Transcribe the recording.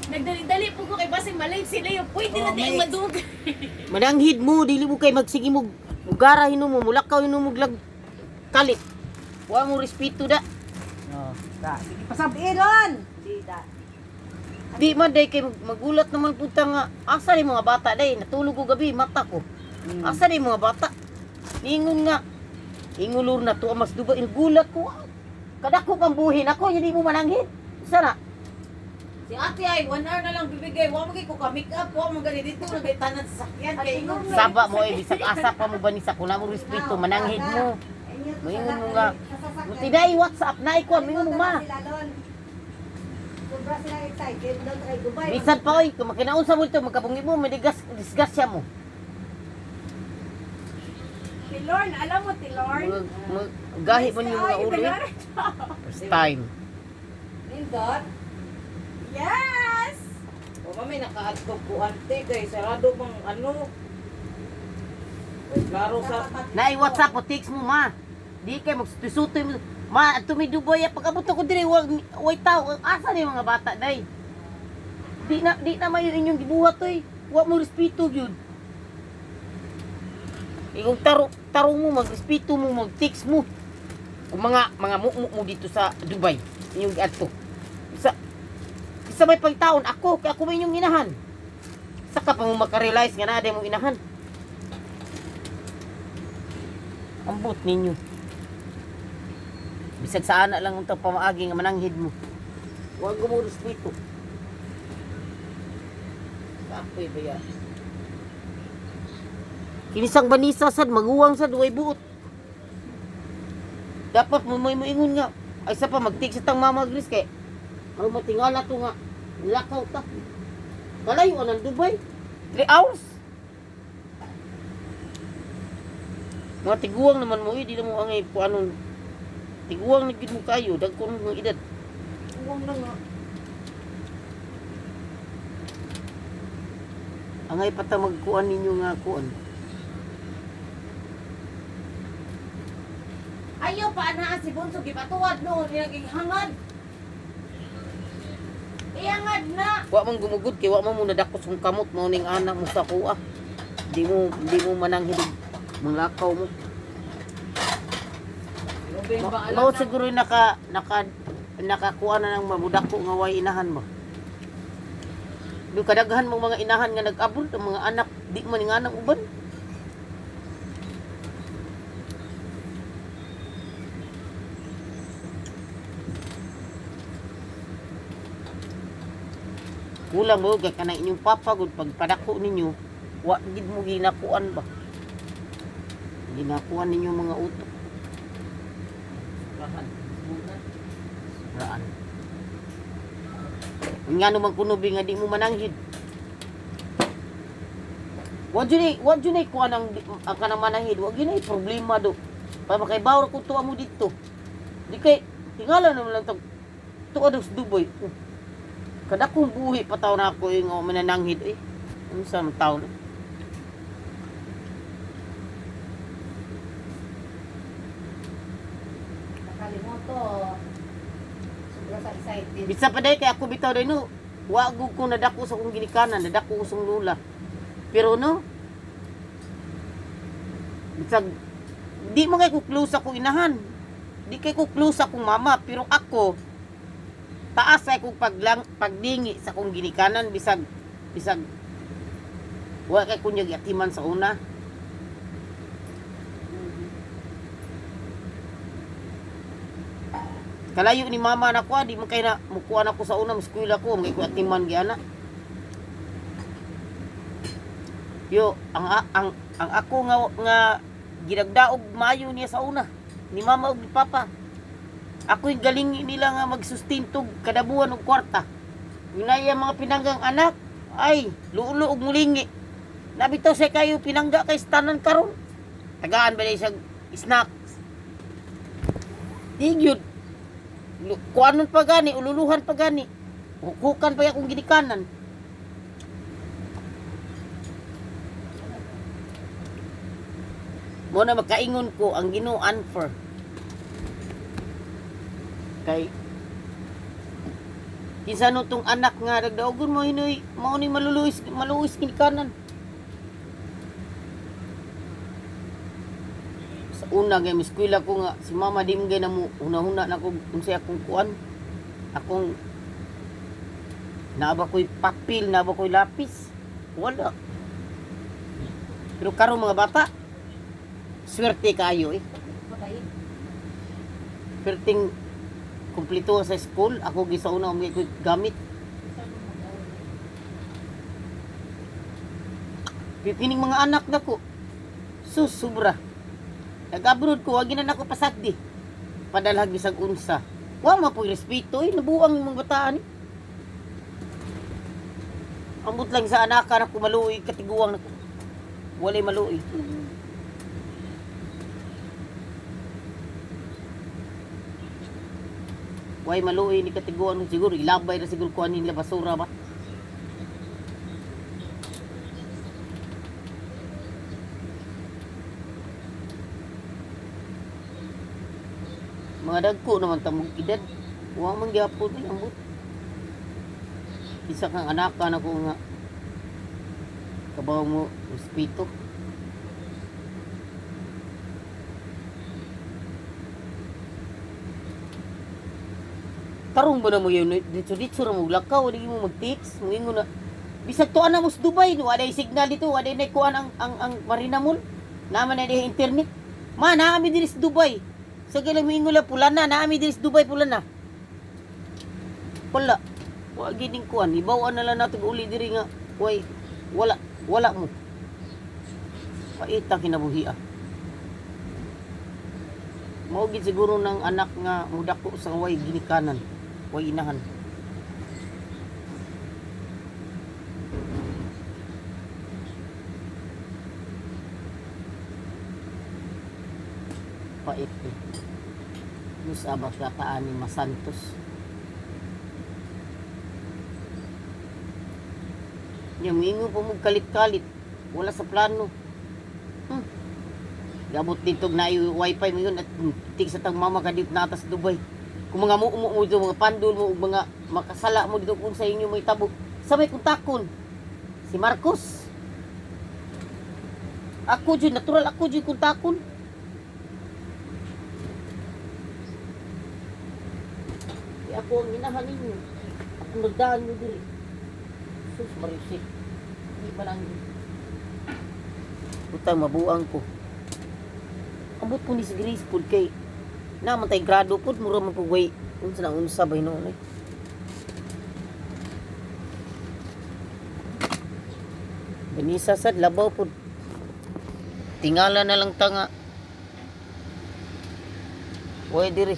Nagdali-dali po ko kay basing malate sila yung pwede na Oh, di ang mate. madugay. Mananghid mo, dili mo kay magsige mo mugara hinumo, mulakaw hinumo lag kalit. Wa mo respeto da. Oh, da. Sige, pasabihin. Di da. Di man day kay magulat naman punta nga asa ni mga bata day, natulog ko gabi mata ko. Asa ni mga bata? Ningon nga ingulor na to mas duba gulat ko. Kadako kang buhin ako, hindi mo mananghid. Isa na. Si ate ay, 1 hour na lang bibigay. Wa mo kay ko ka make up, wa mo gani dito na kay tanan sa sakyan kay ingon. Saba mo eh, bisag asa pa mo ba ni sa kuna mo respeto, mananghid mo. Moingon mo nga, Mutinay WhatsApp na ikuan, moingon mo ma. Sobra sila excited doon kay Dubai. Bisan pa oy, kung makinaon sa multo, magkabungi mo, madigas disgrasya mo. Si Lorne, alam mo si Lorne? Mag, gahi man yung mga ulo eh. First time. Nindot. Yes! O mami nakaadto ko ante kay sarado mang ano. Oy, klaro sa Naay WhatsApp o text mo ma. Di kay magsutoy mo. Ma, tumi Dubai pag abot ako dire wag way tao. Asa ni mga bata day? Di na mayo inyong gibuhat oy. Wa mo respeto gyud. Igong taro tarong mo magrespeto mo, mag-text mo. Kung mga mukmuk mo dito sa Dubai, inyong giadto. Isa isa may pagtaon ako kay ako may inyong inahan. Saka pa mo makarealize nga naa mo inahan. Ambot ninyo. Bisag sa ana lang untang pamaagi nga mananghid mo. Huwag mo respeto. Kapoy ba ya? Kinisang banisa sad maguwang sad way buot. Dapat mo may moingon nga. Ay sa pa magtik sa tang mama Grace kay ano matingala to nga lakaw ta. Kalayo ang Dubai. 3 hours. Mga tiguang naman mo, eh, di na mo angay po anong tiguang na gid mo kayo, dagko ng edad. Uwang na nga. Angay pa ta magkuan ninyo nga kuan. Ayaw pa na si Bunso gipatuwad no, naging hangad. Ihangad na. Wa man gumugod kay wa man mo nadakos kung kamot mo ning anak mo sa kuha. Di mo mananghilig manglakaw mo. Lubeng ba alam Mao siguro naka naka nakakuha na ng mamudako nga way inahan mo. Di kadaghan mong mga inahan nga nag-abot ang mga anak di man nga anak uban. Kulang mo kay kanang inyong papa gud pagpadako ninyo wa gid mo ginakuan ba. Ginakuan ninyo mga utok. Rahan. Raan. Nga naman kuno bi nga di mo mananghid. Wa jud ni kuan ang kanang mananghid, wa gyud problema do. Pa makaibaw ra ko tuwa mo dito. Di kay tingala naman lang tag tuwa daw sa Dubai. Oh. Kada kong buhi pa taw na ako yung manananghid eh. Unsa man taon na? Nakalimuto. Sobra sa excited. Bisa pa day kay ako bitaw day no. Wa gud ko nadako sa akong ginikanan, nadako ko sa akong lula. Pero no, bisag di mo kay ko close akong inahan. Di kay ko close akong mama, pero ako taas ay kong paglang pagdingi sa akong ginikanan bisag bisag wa kay kunyag yatiman sa una. Kalayo ni mama na ko, di man kay na mukuha na ko sa una, muskwela ko, mga ko atiman gi ana. Yo, ang ako nga nga gidagdaog maayo niya sa una ni mama ug ni papa. Ako yung galing nila nga magsustintog kada buwan og kwarta. Yun mga pinanggang anak, ay luulo og mulingi. Nabitaw sa kayo pinangga kay tanan karon. Tagaan ba siya snacks? Di gyud. Kuanon pa gani, ululuhan pa gani. Hukukan pa akong ginikanan. Mo na makaingon ko ang Ginoo unfair. Kay Kinsa no tong anak nga dagdaogon mo hinoy mao ni maluluis maluis ginikanan. Sa una gay miskwela ko nga si mama di mo gay namo hunahuna na ko unsay akong kuan. Akong naa ba ko'y papel, naa ba ko'y lapis? Wala. Pero karon mga bata, swerte kaayo eh. Patay. Perting kumpleto sa school, ako gisa una umi ko'y gamit. Pipining mga anak nako. Sus, sobra. Nag-abroad ko, wag na nako pasagdi. Padalhag bisag unsa. Wa ma po'y respeto eh, nabuang yung mga bataan eh. Ambot lang sa anak nako maluoy katiguang nako. Walay maluoy. Way maluoy ni katiguang siguro ilabay ra siguro kuan nila basura ba. Mga dagko naman tamog edad. Wa man gyapon ni ambot. Isa kang anak ka na ko nga kabaw mo respeto. Tarong ba na mo yun? Dito dito ra mo lakaw, dili mo mag-text, moingon na bisag tuan na mo sa Dubai, no, walay signal dito, walay na kuan ang Marina Mall. Naman na diha internet. Ma, naami diri sa Dubai. Sa gilang moingon lang pula na, naami diri sa Dubai pula na. Wala. Wa gining kuan, ibaw na lang nato uli diri nga way wala wala mo. Paita kinabuhi ah. Mao gid siguro ng anak nga mudako sa way ginikanan, way inahan. Pait eh. Nus aba siya kaani Masantos. Nya moingon pa mo kalit-kalit. Wala sa plano. Gabot dito na wifi mo yun at tik sa tang mama ka dito nata sa Dubai. Kung mga mo mo dito, mga pandol mo, ug mga makasala mo dito kung sa inyo may tabo. Sa may kontakon. Si Marcos. Ako jud natural ako jud kontakon. Di ako ang inahan ninyo. Ako nagdaan mo diri. Sus Marisik. Di ba lang Utang mabuang ko. Ambot po ni si Grace po kay naman tay grado po mura man po way unsa na unsa ba hinuon eh. Banisa sad labaw po. Tingala na lang tanga. Way diri.